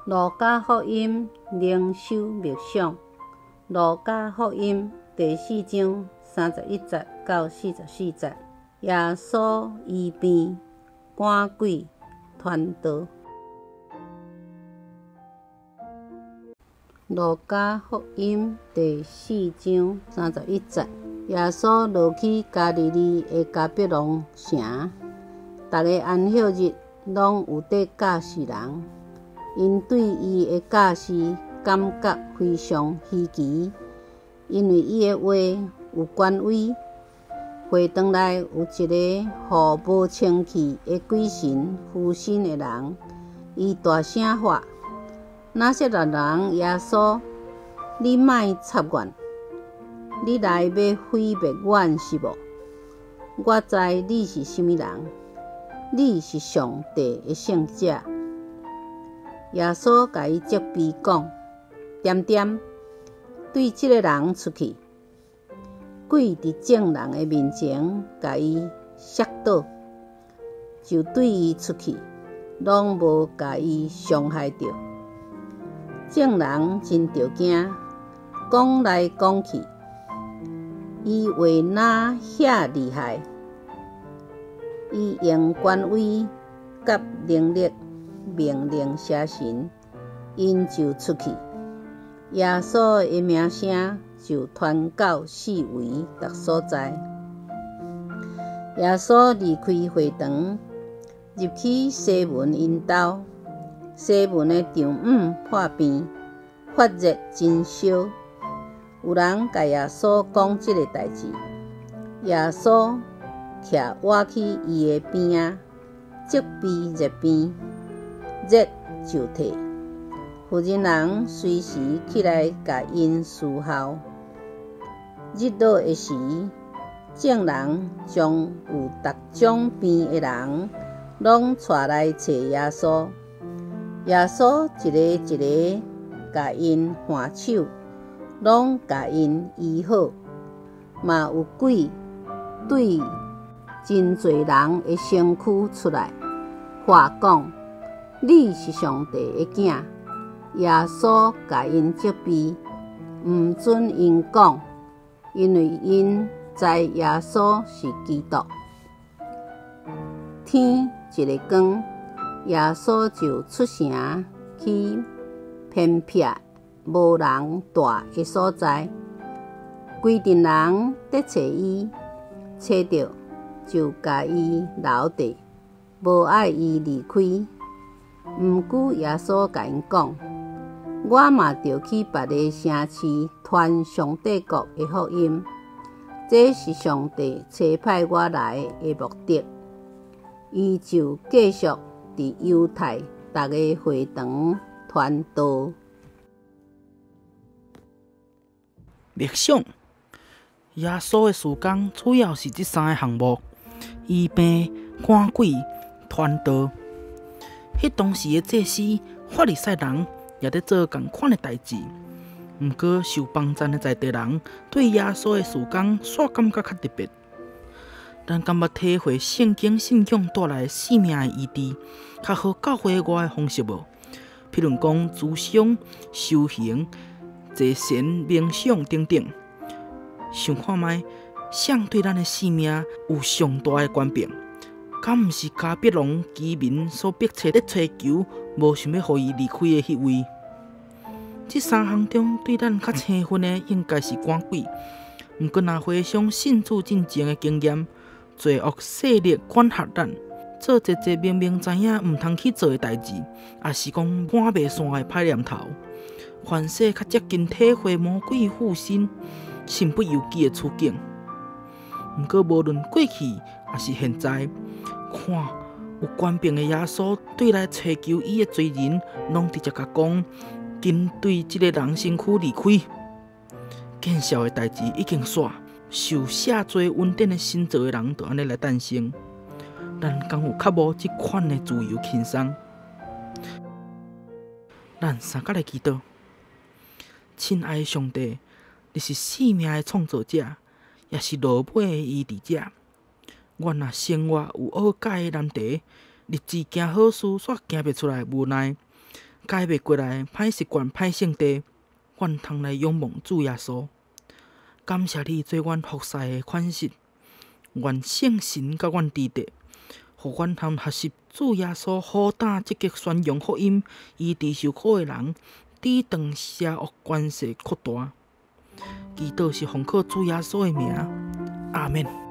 路加福音靈修默想，路加福音第四章31節到44節，耶穌醫病、趕鬼、傳道。路加福音第四章三十一節，耶穌落去加利利的迦百農城，逐个安息日攏有佇教示人。𪜶對伊的教示感覺非常稀奇，因為伊的話有權威。會堂內有一个予無清氣的鬼神附身的人，伊大聲喊：拿撒勒人耶穌，你莫插阮！你來欲毀滅阮是無？我知你是啥物人，你是上帝的聖者。耶穌共伊責備講：恬恬，對這个人出去！鬼佇眾人的面前共伊摔倒，就對伊出去，攏無共伊傷害著。眾人真著驚，講來講去，伊話哪遐厲害？伊用權威佮能力命令邪神，𪜶就出去。耶穌的名聲就傳到四圍逐所在。耶穌離開會堂，入去西門𪜶兜。西門的丈母破病，發熱真燒。有人共耶穌講這个代誌，耶穌徛倚去伊的邊仔，責備熱病，熱就退。婦人人隨時起來共𪜶侍候。日落的時，眾人將有逐種病的人攏帶來揣耶穌。耶穌一个一个共𪜶按手，攏共𪜶醫好。嘛有鬼對真濟人的身軀出來，喊講：你是上帝的囝。耶穌共𪜶責備，毋准𪜶講，因為𪜶知耶穌是基督。天一下光，耶穌就出城去偏僻無人蹛的所在，規陣人佇揣伊，揣著就共伊留佇，無愛伊離開。毋過耶穌共𪜶講：我嘛著去別个城市傳上帝國的福音，這是上帝差派我來的目的。伊就繼續佇猶太逐个會堂傳道。默想，耶穌的事工主要是這三个項目：醫病、趕鬼、傳道。彼當時的祭司、法利賽人也佇做仝款的代誌。毋過受幫贊的在地人對耶穌的事工煞感覺較特別。咱敢捌體會聖經信仰帶來生命的醫治，較好教會外的方式無？譬如講，諮商、修行、坐禪、冥想等等。想看覓，誰對咱的生命有上大的權柄？敢毋是迦百農居民所迫切咧揣求，無想欲予伊離開的彼位？這三項中，對咱較生分的應該是趕鬼。毋過，若回想信主進前的經驗，罪惡勢力管轄咱，做濟濟明明知影毋通去做的代誌，抑是講趕袂散的歹念頭，凡勢較接近體會魔鬼附身、身不由己的處境。毋過，無論過去抑是現在，看有權柄的耶穌對來揣求伊的罪人，攏直接共講：緊對這个人身軀離開。見效的代誌已經煞，受赦罪恩典的新造的人，就按呢來誕生。咱敢有較無這款的自由輕鬆？咱三佮來祈禱，親愛的上帝，你是生命的創造者，也是落尾的醫治者。阮若生活有惡改的難題，立志行好事，煞行袂出來，無奈。改袂過來歹習慣、歹性地，阮通來仰望主耶穌。感謝你做阮服侍的款式，願聖神佮阮佇咧，予阮通學習主耶穌好膽積極宣揚福音，醫治受苦的人，抵擋邪惡權勢擴大。祈禱是奉靠主耶穌的名，阿們。